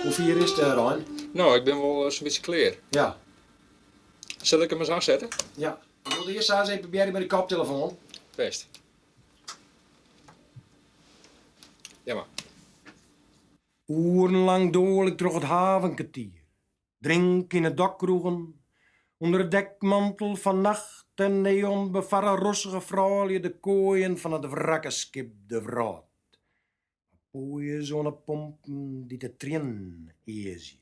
Hoe fier is it, Rein? No, ik bin wol sa'n bytsje klear. Ja. Sil ik him ris oansette? Ja. Ik wol earst ris even probearje mei de koptelefoan. Bêst. Ja mar. Oerenlang doal ik troch it havenkertier, drink yn 'e dokkroegen, ûnder de dekmantel fan nacht en neon befarre rossige froulju de koaien fan it wrakke skip de wrâld. Mei poaiers oan 'e pompen dy't de triennen eazje.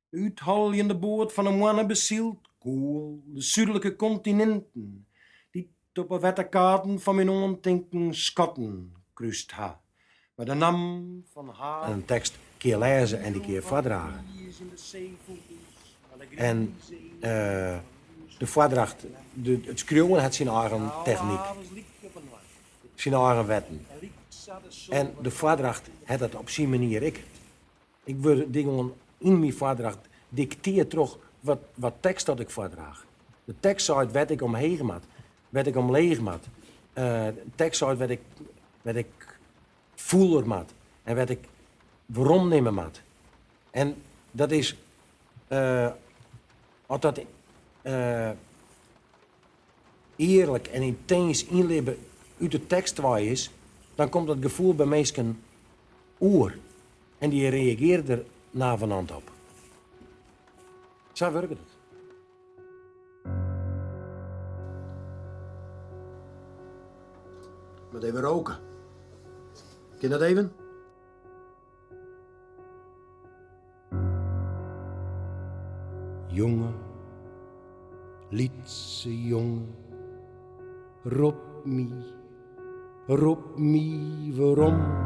De útholjende boat fan 'e moanne besylt koel de súdlike kontininten dy't op 'e wetterkaarten fan myn oantinken skatten krúst ha mei de nammen fan har. In tekst kinne je lêze en dy kinne je foardrage. En de foardracht, it skriuwen hat syn eigen technyk, syn eigen wetten. En de foardracht hat dat op syn manier ek. Ik wurd dingen yn myn foardracht dikteard troch wat tekst dat ik foardraach. De tekst seit wêr't ik omheech moat, wêr't ik omleech moat. De tekst seit wêr't ik, wêr't ik fûler moat en wêr't ik weromnimme moat. En dat is, as dat earlik en yntins ynlibbe út de tekst wei is, dan komt dat gefoel by minsken oer en dy reagearje der navenant op. Sa wurket it. Moat even roke. Kin dat even? Jonge, lytse jonge, rop my, rop my werom.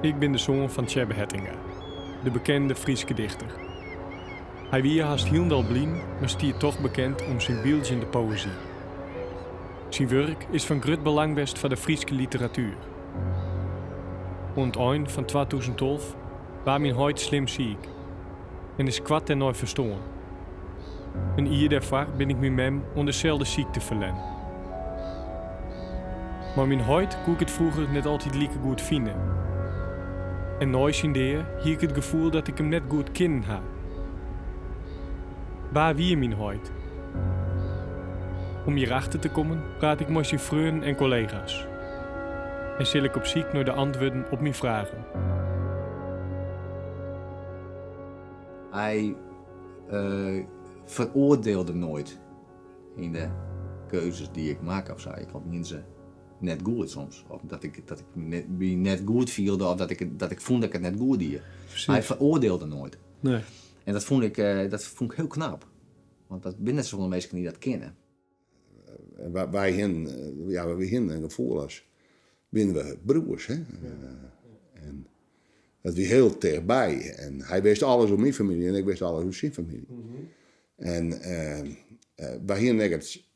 Ik bin de soan fan Tsjêbbe Hettinga, de bekende Fryske dichter. Hy wie hast hielendal blyn, mar stiet toch bekend om syn byldzjende poëzy. Syn wurk is fan grut belang west foar de Fryske literatuer. Oan it ein fan 2012 waard myn heit slim siik en is koart dêrnei ferstoarn. In jier dêrfoar bin ik myn mem oan deselde sykte ferlern. Mei myn heit koe ik it froeger net altyd like goed fine. En nei syn dea hie ik it gefoel dat ik him net goed kinnen ha. Wa wie myn heit? Om hjirachter te kommen praat ik mei syn freonen en kollega's. En sil ik op syk nei de antwurden op myn fragen. Hij veroordeelde nooit in de keuzes die ik maak of zo. Ik had ze net goed soms. Of dat ik, dat ik net, my net goed fielde of dat ik, dat ik fûn dat ik it net goed die. Hij veroordeelde nooit. Nee. En dat fûn ik, eh, dat fûn ik hiel knap. Want dat binne net safolle minsken dy't dat kinne. Eh, wy hienen, eh, ja, wy hienen in gefoel as binne we broers. Hè? En dat wie hiel tichtby. En hy wist alles oer myn famylje en ik wist alles oer syn famylje. En wy hienen ek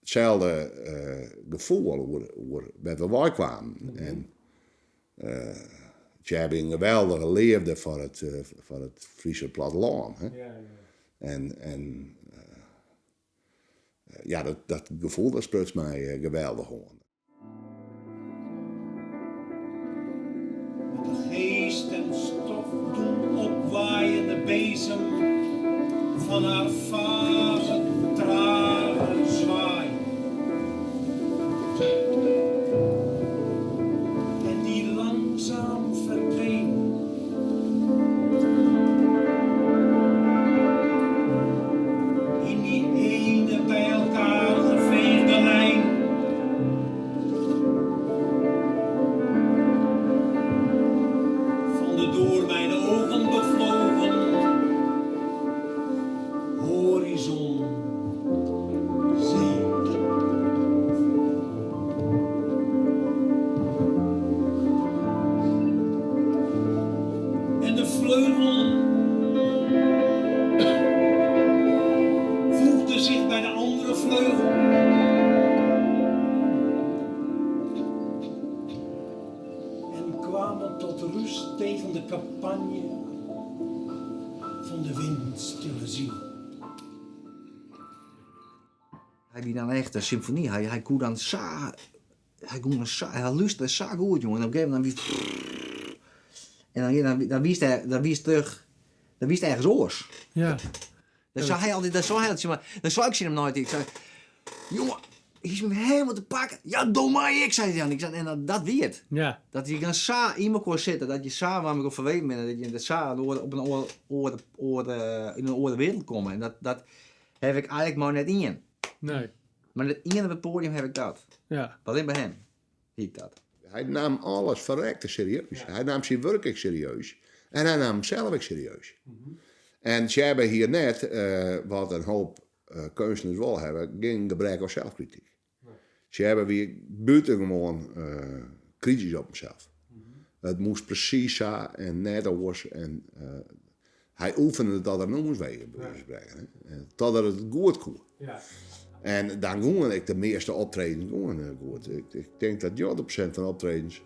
itselde gefoel oer wêr't we wei kwamen. En Tsjêbbe hie in geweldige leafde foar it, foar it Fryske plattelân. Hè? En ja, dat gefoel dat spruts my geweldich oan. Met de geest en stof doen opwaaiende bezem van haar vage, trage zwaai. En die langzaam verdween. In die ene bij elkaar geveegde lijn. Van de door mijn ogen bevlogen horizon. vleugel voegde zich bij de andere vleugel. En kwamen tot rust tegen de campagne van de windstille ziel. Hy wie dan echt in symfony. Hy, hy koe dan sa. Hy koe dan sa. Hy lústere sa goed, jongen. En op in gegeven momint dan wie En dan, dan, dan wiest er, dan wiest terug. Dan wiest ergens oars. Ja. Dan sei hy altyd, dan sei hy altyd, maar, dan sei ik tsjin him neitiid, ik sei, jongen, hy is my helemaal te pakken. Ja, doe my ek, sei hy dan. Ik sei, en dan, dat wie it. Ja. Dat je dan sa yn mekoar sitte, dat je sa mei mekoar ferweven binne, dat je dat sa in oare, op in oare, oare, oare, yn in oare wereld komme. En dat, dat haw ik eigenlik mar net ien. Nee. Mar net ien op it poadium haw ik dat. Ja. Allinne by him hie ik dat. Hy naam alles ferrekte serieus. Hy naam syn wurk ek serieus. En hy naam himsels ek serieus. En Tsjêbbe hie net, wat in hoop keunstners wol hawwe, gjin gebrek oan selfkrityk. Tsjêbbe wie bûtengewoan kritysk op himsels. It moast presys sa en net oars. En hy oefene dat er nûmerswegen, by wize fan sprekken, hè, tot er it goed koe. En dan gongen ek de measte optredens gongen goed. Ik tink dat 90% fan de optredens,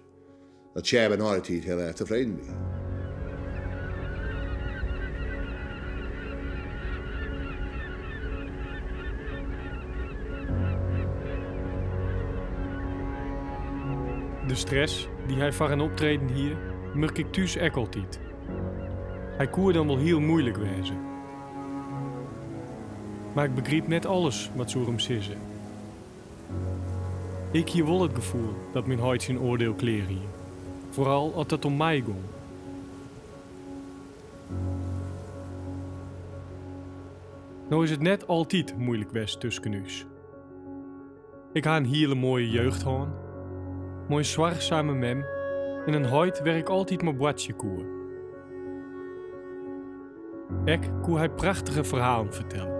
dat Tsjêbbe nei de tiid hiel erch tefreden wie. De stress dy't hy foar in optreden hie, murk ik thús ek altyd. Hy koe dan wol hiel muoilik wêze. Mar ik begryp net alles wat se oer him sizze. Ik hie wol it gefoel dat myn heit syn oardiel klear hie, foaral as it om my gong. No is it net altyd muoilik west tusken ús. Ik ha in hiele moaie jeugd hân, mei in soarchsame mem en in heit wêr ik altyd mei boartsje koe. Ek koe hy prachtige ferhalen fertelle.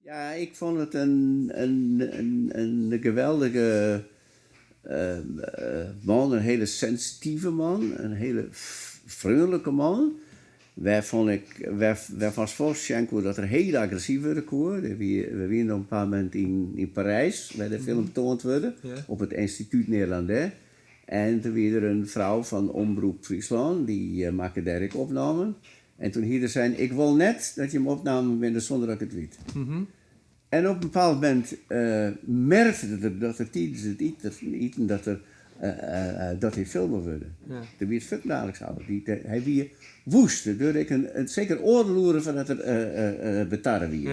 Ja, ik vond het een, een, een, een geweldige man, een hele sensitieve man, een hele vriendelijke man. Wêrfan ik, wêrfan'tst foarsjen koe dat er hiel agressyf wurde koe. We wiene op in bepaald momint yn Parys, wêr't de film toand wurde, op it Instituut Néerlandais. En toen wie der in frou fan Omroep Fryslân, dy makke dêr ek opnamen. En toen hie er sein, ik wol net dat jim opnamen binne sûnder dat ik it wit. En op in bepaald momint merkte er dat er tidens it iten dat er dat hy filme wurde. Toen wie it fuortendaliks ôf. Hy wie woest. Der duorre ek in seker oardel oere foardat er betarre wie.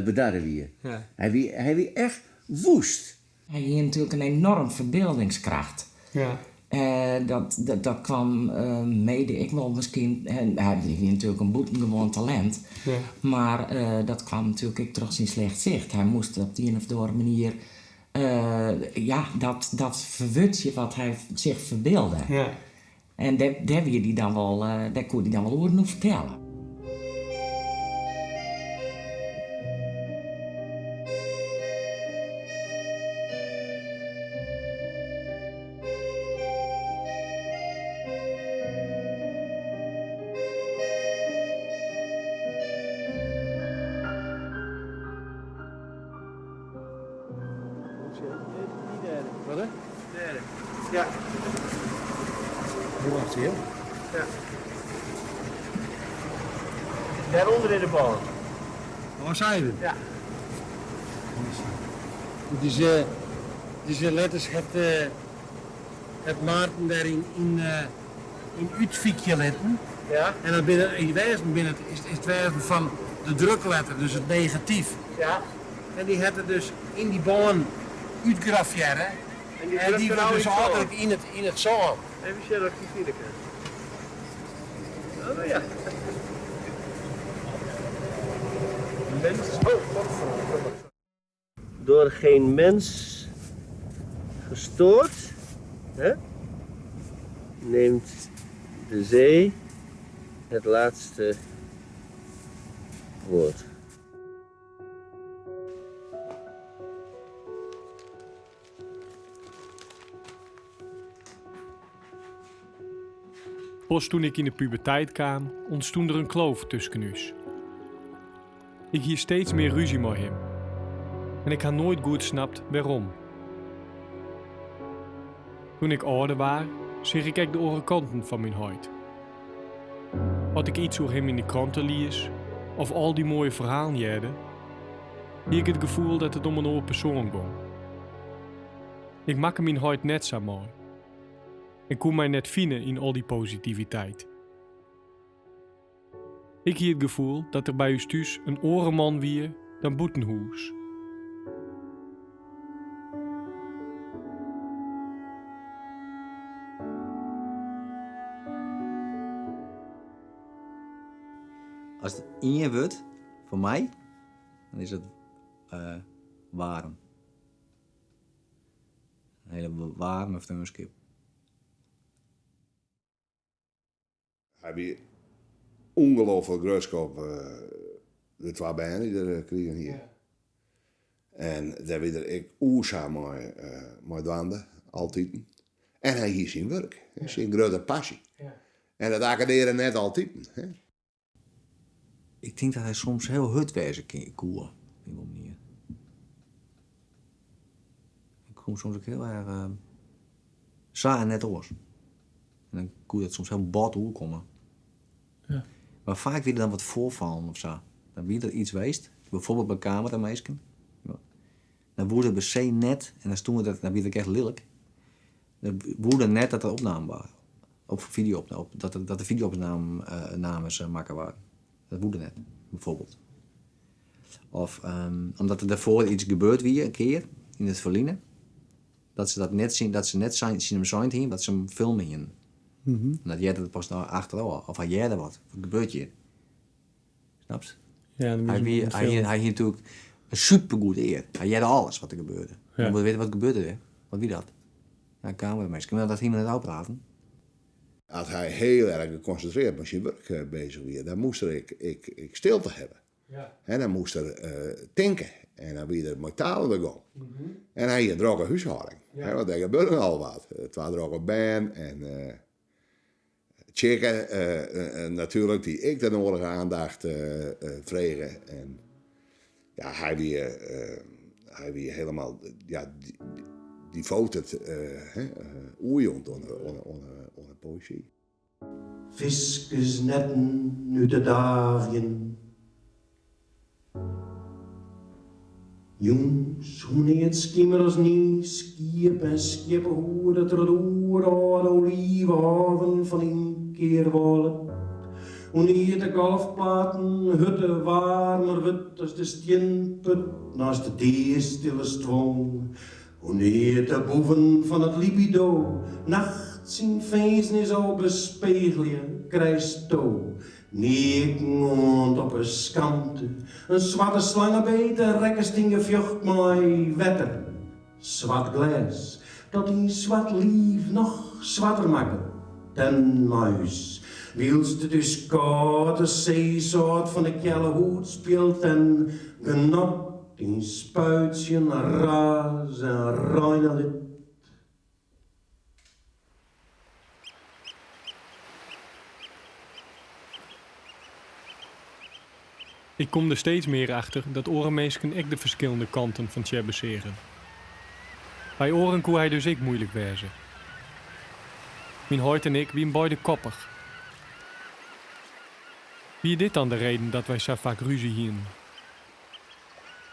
Bedarre wie. Hy wie hy wie echt woest. Hy hie natuerlik in enorm ferbyldingskracht. Dat, dat kwam mede ek wol miskien, hy hie natuerlik in bûtengewoan talint, mar dat kwam natuerlik ek troch syn slecht sicht. Hy moast op de ien of oare manier ja, dat, dat ferwurdzje wat hy sich ferbylde. En dêr, dêr wie dy dan wol, dêr koe dy dan wol oeren oer fertelle. Wat hè? Ja. Hoe wacht hier? Ja. Dêrûnder yn de bân. Waar zijn we? Ja. Dizze, dizze letters hat, uh, hat Maarten dêr yn, yn, uh, yn útfykje litten. Ja. En dat binne, yn wêzen binne it, is, is it wêzen fan de drukletter, dus it negatyf. Ja. En dy hat er dus yn dy bân. útgravearre. En dy En dy drukt er wurdt nou dus yn it sân. altyd yn it sân. Even sjen oft ik dy fine kin. Oh ja. Mens. Oh, godverdomme. Door geen mens gestoord, hè, neemt de zee het laatste woord. Pas toen ik in de puberteit kwam, ontstond er een kloof tussen ons. Ik hie steeds meer ruzie met hem. En ik had nooit goed snapt waarom. Toen ik ouder was, zag ik ook de oren kanten van mijn huid. Als ik iets over hem in de kranten lees, of al die mooie verhalen jerde, hie ik het gevoel dat het om een oare persoon ging. Ik maakte mijn huid net zo mooi. Ik kon mij net vinden in al die positiviteit. Ik hie het gevoel dat er bij u thuis een oare man wie dan boetenhoes. As it ien wurd foar my, dan is it waarm. In hiele waarme freonskip. Hy wie ûngelooflik grutsk op de twa bern dy't er krigen hie. En dêr wie er ek oersa mei dwaande, altiten. En hy hie syn wurk, hè, syn grutte passy. En dat akkedearre net altiten. Hè. Ik tink dat hy soms hiel hurd wêze koe, op ien of oare manier. Ik koe soms ek hiel erch sa en net oars. En dan koe dat soms hiel bot oerkomme. Mar faak wie der dan wat foarfallen of sa. Dan wie der yts west, byfoarbyld by kameraminsken. Ja. Dan woe de wc net, en dan stond dat, dan wie ik echt lilk. Dan woe er net dat er opnaam waard. Op video op, op, dat er, dat de video-opnames makke waarden. Dat woe er net, byfoarbyld. Of omdat der dêrfoar yts gebeurd wie, in kear, yn it ferline. Dat se dat net syn, dat se net sein, tsjin him sein hienen, dat se him filme hienen. En dat hearde er pas nou achterôf. Of hy hearde wat. Wat gebeurt hjir? Snapst? Ja, dan Hy wie wie, het hy film. hie, hy hie natuerlik in supergoed ear. Hy hearde alles wat der gebeurde. Je moatte witte wat gebeurde der. Wat wie dat? Ja, kameraminsken. Maar dat hie men net ôfpraten. As hy hiel erch gekonsintrearre mei syn wurk beuzich wie, dan moast er ek stilte hawwe. En dan moast er tinke. En dan wie er mei taal oan de gong. En hy hie in drokke húshâlding. Hè, want der gebeurde al wat. Twa drokke bern en Tsjikke natuerlik, dy't ek de nedige oandacht frege. En ja, hy wie hielendal, ja, devoted, hè, oerjûn oan de poëzy. Fiskersnetten út de daagjen. Jûns, hoe neat skimer as ny, skiep en skieppehoede troch de oerâlde olivehaven fan ynkearwâle. Hoe neat de golfplaten hutte waarmer wurdt as de stienput neist de deastille strom. Hoe neat de boeven fan it libido nacht syn finzenis al bespegelje, krijsto. Neaken oant op 'e skamte, in swarte slangebeet en rekkest yn gefjocht mei wetter. Swart glês, dat dyn swart liif noch swarter makket en mei ús. Wylst it ús kâlde seesâlt fan 'e kjelle hûd spielt en genot dyn spuitsjen raas en reine lit. Ik kom der steeds mear achter dat oare minsken ek de ferskillende kanten fan Tsjêbbe seagen. By oaren koe hy dus ek muoilik wêze. Myn heit en ik wienen beide koppich. Wie dit dan de reden dat wy sa faak rúzje hienen?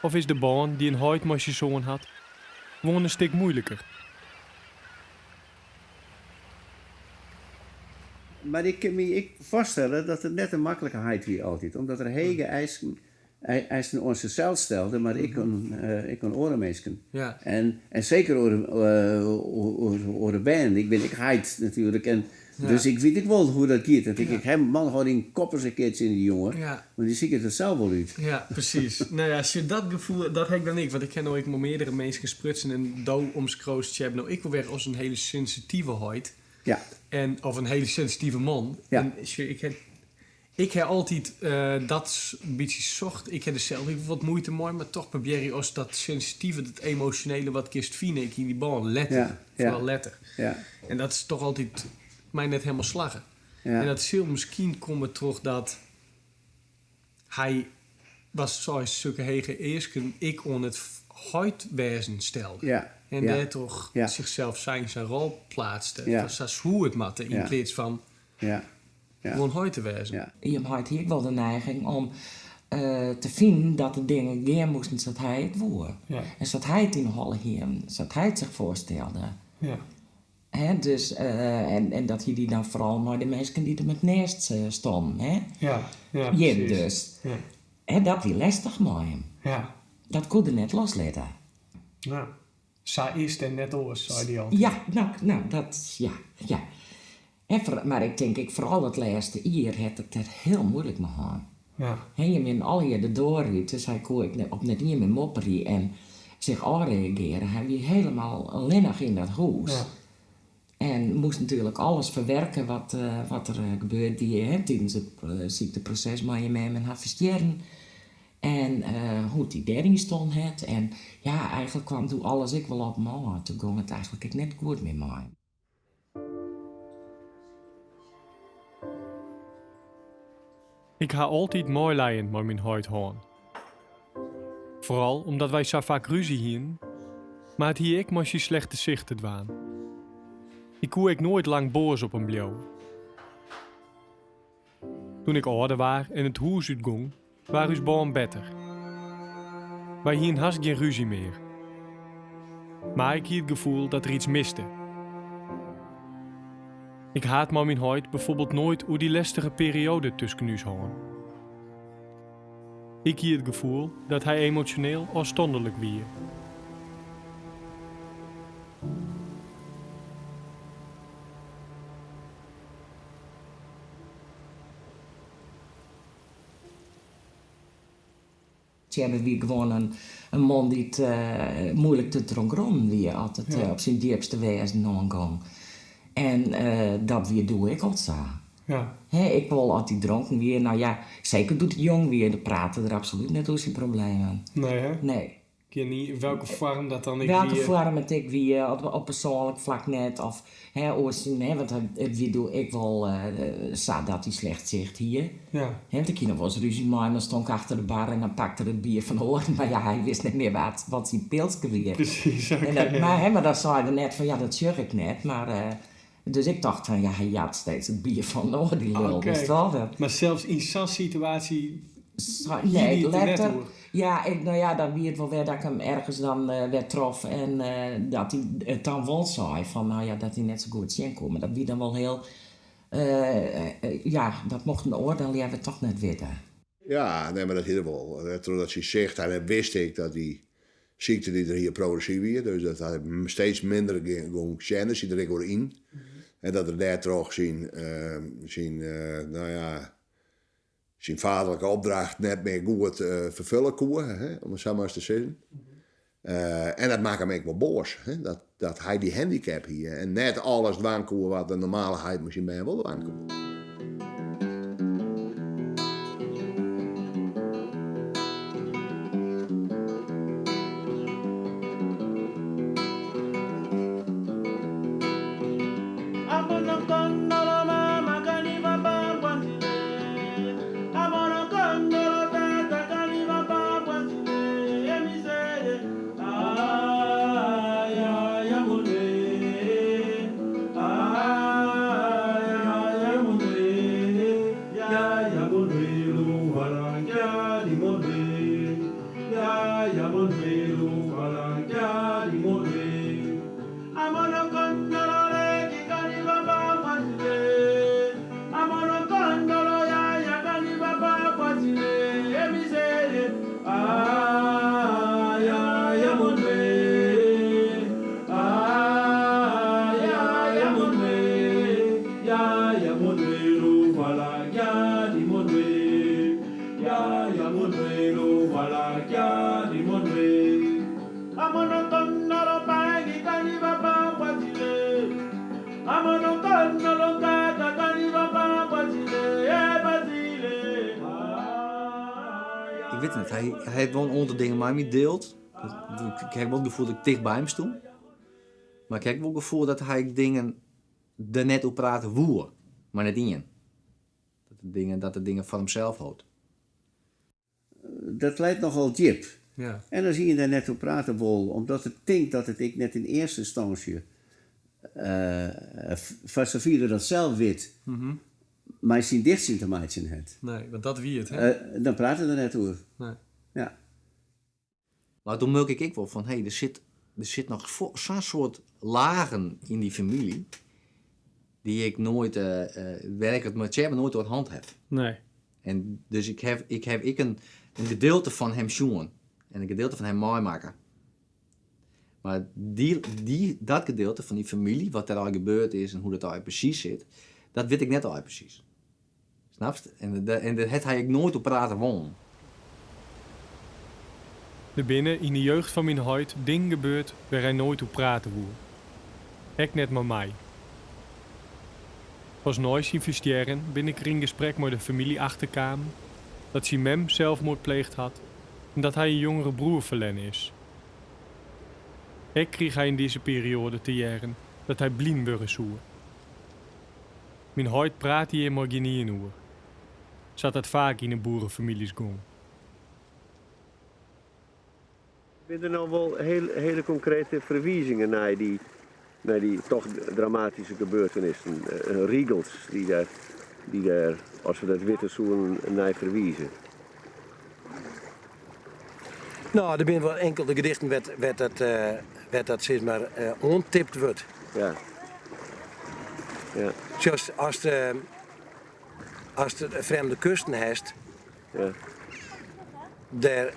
Of is de bân dy't in heit mei syn soan hat gewoan in stik muoiliker? Mar ik kin my ek foarstelle dat it net in maklike heit wie altyd, omdat er hege easken eisen oan sichsels stelde, mar ek oan, ek oan oare minsken. Ja. En, en seker oer, oer, oer de bern. Ik bin ek heit natuerlik. En, Ja. Dus ik wit ek wol hoe't dat giet. Dat ik, Ja. ik ha, man, hâld dyn kop ris in kear tsjin dy jonge. Ja. Want dy siket it sels wol út. Ja, presys. No ja, sjoch, dat gefoel, dat ha ik dan ek. Want ik ha no ek mei meardere minsken sprutsen en do omskriuwst Tjebbe no ek wol wer as in hiele sensitive heit. Ja. En, of in hiele sensitive man. Ja. En sjoch, ik ha altyd dat in bytsje socht. Ik ha der sels ek wat muoite mei, mar toch probearje je as dat sensitive, dat emosjonele wat kinst fine ek yn dy bân letter. Ja, ja. Foaral letter. Ja. En dat is toch altyd my net hielendal slagge. Ja. En dat sil miskien komme trochdat hy was sokke hege easken ek oan it heitwêzen stelde. Ja, En ja. dêrtroch Ja. sichsels yn syn rol pleatste. Ja. Fan sa soe it moatte, yn Ja. pleats fan Ja. Ja. gewoan heit te wêzen. Ja. Jim heit hie ek wol de neiging om te finen dat de dingen gean moasten sa't hy it woe. Ja. En sa't hy it yn 'e holle hie, sa't hy it sich foarstelde. Ja. Hè, dus, en dat hie dy dan foaral mei de minsken dy't him it neist stonden. Hè? Ja, ja, Jim presys. dus. Ja. Hè, dat wie lestich mei him. Ja. Dat koe er net loslitte. Ja. Sa is it en net oars, sei dy altyd. Ja, nou, dat, ja, ja. En mar ik tink, ik foaral it lêste jier hat it der hiel muoilik mei hân. Ja. Hè, je binne allegear de doar út, dus hy koe ek op net ien mear mopperje en sich ôfreagearje. Hy wie hielendal allinnich yn dat hûs. Ja. En moast natuerlik alles ferwurkje wat der gebeurd wie, hè, tidens it sykteproses mei je mem en har ferstjerren. En hoe't hy dêryn stien hat. En ja, eigentlik kaam doe alles ek wol op him ôf. Toen gong it eigentlik ek net goed mear mei him. Ik ha altyd meilijen mei myn heit hân. Foaral omdat wy sa faak rúzje hienen, mar it hie ek mei syn slechte sicht te dwaan. Ik koe ek noait lang boas op him bliuwe. Doe't ik âlder waard en it hûs útgong, waard ús bân better. Wy hienen hast gjin rúzje mear. Mar ik hie it gefoel dat der yts miste. Ik ha it mei myn heit byfoarbyld noait oer dy lestige perioade tusken ús hân. Ik hie it gefoel dat hy emosjoneel ôfstânlik wie. Tjebbe wie gewoan in man dy't muoilik te trochgrûnen wie as it Ja. op syn djipste wêzen oangong. En dat wie doe ek al sa. Ja. Hè, ik wol as hy dronken wie, no ja, seker doe't er jong wie, dan prate er absolút net oer syn problemen. Nee, hè? Nee. Ik wit net welke foarm dat dan ek Welke wie. foarm it ek wie, op persoanlik flak net, of, hè, oars, hè, want it wie doe ek wol sa dat hy slecht sicht hie. Ja. Hè, want ik hie noch wolris rúzje mei him, dan stond ik achter de bar en dan pakte er it bier fan oaren. Mar ja, hy wist net mear wat syn pilske wie. Presys, En dat, oké. mar, hè, mar dan sei er net fan, ja, dat sjoch ik net. Mar, dus ik tocht fan, ja, hy jat steeds it bier fan oar, dy lul. Oké. Wist wol, dat Mar sels yn sa'n situaasje Sa, hie nee, hy it der net letter. oer. Ja, ik, no ja, dan wie it wol wer dat ik him ergens dan wer trof en dat hy it dan wol sei fan, no ja, dat hy net sa goed sjen koe. Mar dat wie dan wol hiel, ja, dat mocht in oar dan leaver toch net witte. Ja, nee, mar dat hie er wol. Trochdat syn sicht, en wist ik dat dy sykte dy't er hie progressyf wie, dus dat hy steeds minder gong sjen, dus siet der ek oer yn. En dat er dêrtroch syn, no ja, syn vaderlike opdracht net mear goed ferfolle koe, hè, om it sa mar ris te sizzen. En dat makke him ek wol boas, hè, dat hy dy handicap hie en net alles dwaan koe wat in normale heit mei syn bern wol dwaan koe. wit it net. Hy hy hat wol in oantal dingen mei my dield. Ik ha wol it gefoel dat ik ticht by him stûn. Mar ik ha ek wol it gefoel dat hy dingen der net oer prate woe, mar net ien. Dat er dingen, dat er dingen foar himsels hold. Dat leit nochal djip. En as ien dêr net oer prate wol, omdat er tinkt dat it ek net yn earste ynstânsje, foar safier er dat sels wit, mei syn dichtsjen te meitsjen hat. Nee, want dat wie it, hè? Dan praat er der net oer. Nee. Ja. Mar doe murk ik ek wol fan, hé, der sit, der sit noch sa'n soad lagen yn dy famylje, dy't ik noait, wêr't ik it mei Tsjêbbe noait oer hân haw. Nee. En dus ik haw, ik haw ek in, in gedeelte fan him sjoen en in gedeelte fan him meimakke. Mar dy, dy, dat gedeelte fan dy famylje, wat dêr allegear gebeurd is en hoe't dat allegear presys sit, dat wit ik net allegear presys. Snapst? En en dêr hat hy ek noait oer prate wollen. Der binne yn de jeugd fan myn heit dingen gebeurd wêr hy noait oer prate woe. Ek net mei my. Pas nei syn ferstjerren bin ik der yn gesprek mei de famylje achter kaam dat syn mem selsmoard pleegd hat en dat hy in jongere broer ferlern is. Ek krige hy yn dizze perioade te hearren dat hy blyn wurde soe. Myn heit prate hjir mei gjinien oer, sa't dat faak yn 'e boerefamyljes gong. Binne der no wol hiele konkrete ferwizingen nei dy, nei dy toch dramatyske gebeurtenissen, rigels dy't dêr, dy't dêr, as we dat witte soenen, nei ferwize? No, der binne wol inkelde gedichten wêr't dat, wêr't dat sis mar oantipt wurdt. Ja. Ja. Sjochst, ast, ast Frjemde Kusten hast, Ja. dêr,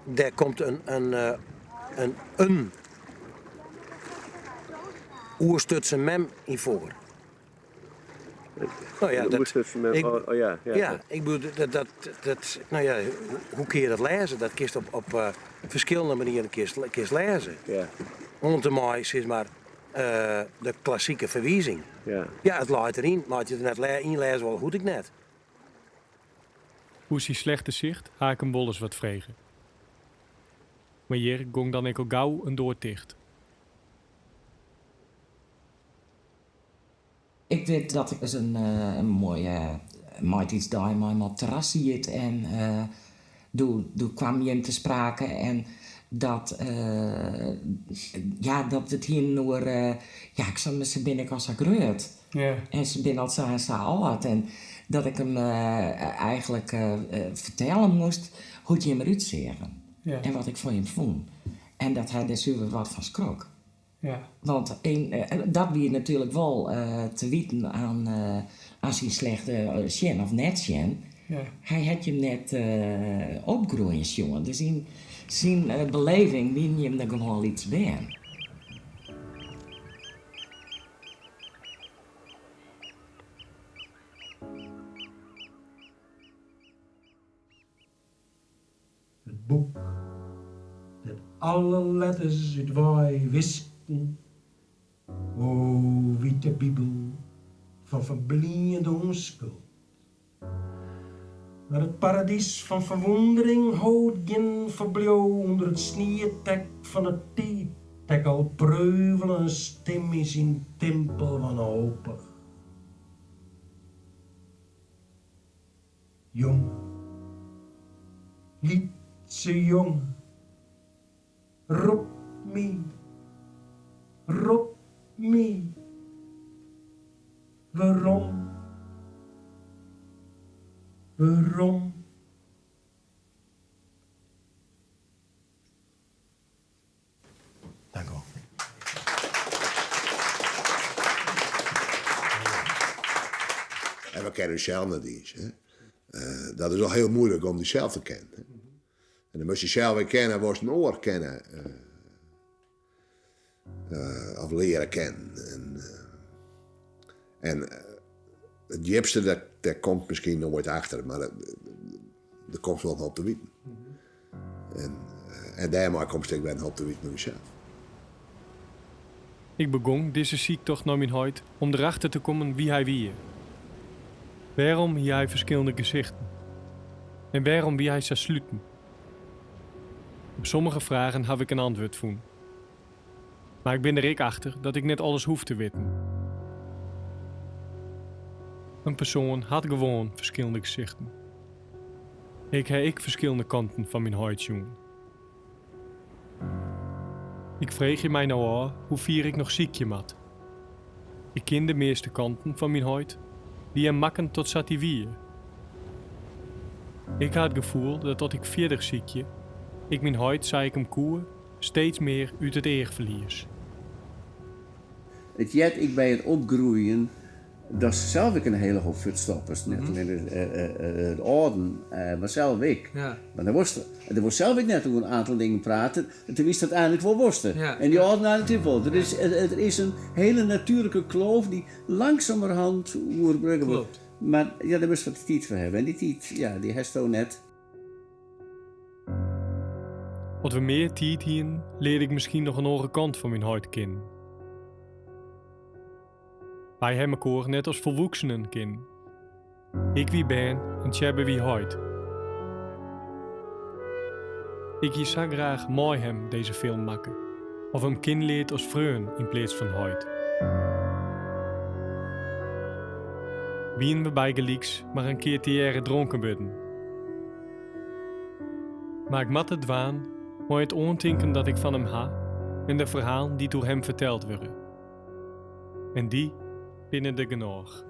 dêr komt in, in, in, in oerstutsen mem yn foar. Nou ja, dat, ik, oh, ja, ja, ja, ik bedoel, dat, dat, dat, nou ja, hoe kin je dat lêze? Dat kinst op, op uh, ferskillende manieren kinst, kinst lêze. Ja. Oant en mei, sis mar, uh, de klassike ferwizing. Ja. Ja, it leit deryn, mar as je it net ynlêze wolle, hoecht ek net. Oer syn slechte sicht ha ik him wolris wat frege. Mar hjir gong dan ek al gau in doar ticht. Ik wit dat ik ris in moaie maitiidsdei mei him op it terras siet en doe doe kwam jim te sprake en dat ja, dat we it hienen oer ja, ik sei, mar se binne ek al sa grut en se binne al sa en sa âld en dat ik him eigenlik fertelle moast hoe't jim derút seagen en wat ik fan jim fûn en dat hy dêr suver wat fan skrok. Ja. Want dat wie natuerlik wol te witen oan syn slechte sjen of net sjen. Ja. Hy hat jim net opgroeien sjoen. Dus yn syn beleving wienen jim noch gewoan lyts bern. It boek dêr't alle letters út wei wisken, o wite bibel fan ferbliende ûnskuld. Mar it paradys fan ferwûndering hold gjin ferbliuw ûnder it snietek fan 'e tiid, ek al preuvele in stim yn syn timpel wanhopich. Jonge, lytse jonge, rop my, rop my werom, werom. Dank u. En we kennen onszelf net iens. Hè? Uh, dat is al heel moeilijk om jezelf te kennen. Hè? En dan moatst jesels wer kennen, wolst in oar kennen. Uh, of leare kennen. En, en it djipste, dat, dêr komst miskien noait achter, mar dêr komst wol in hoop te witten. En, en dêrmei komst ek wer in hoop te witten oer dysels. Ik begong dizze syktocht nei myn heit om derachter te kommen wie hy wie. Wêrom hie hy ferskillende gesichten? En wêrom wie hy sa sluten? Op sommige fragen haw ik in antwurd fûn. Mar ik bin der ek achter dat ik net alles hoef te witten. In persoan hat gewoan ferskillende gesichten. Ik ha ek ferskillende kanten fan myn heit sjoen. Ik freegje my no ôf hoe fier ik noch sykje moat. Ik kin de measte kanten fan myn heit, dy't him makken tot sa't hy wie. Ik ha it gefoel dat as ik fierder sykje, ik myn heit sa ik him koe steeds mear út it each ferlies. It heart ek by it opgroeien datst sels ek in hiele hoop fuortstoppest. Net allinne de âlden, mar sels ek. Want dan wolst, dan wolst sels ek net oer in oantal dingen prate, terwylst dat eigenlik wol wolst. En dy âlden eigenlik ek wol. Der is, der is in hiele natuerlike kloof dy't langsumerhand oerbrugge wurdt. Mar ja, dêr moatst wat tiid foar hawwe. En dy tiid, ja, dy hasto net. As we mear tiid hienen, learde ik miskien noch in oare kant fan myn heit kennen. Wy ha mekoar net as folwoeksenen kennen. Ik wie bern en Tsjebbe wie heit. Ik hie sa graach mei him dizze film makke, of him kennen leard as freon yn pleats fan heit. Wienen we bygelyks mar in kear tegearre dronken wurden. Mar ik moat it dwaan mei it oantinken dat ik fan him ha en de ferhalen dy't oer him ferteld wurde. En dy binne der genôch.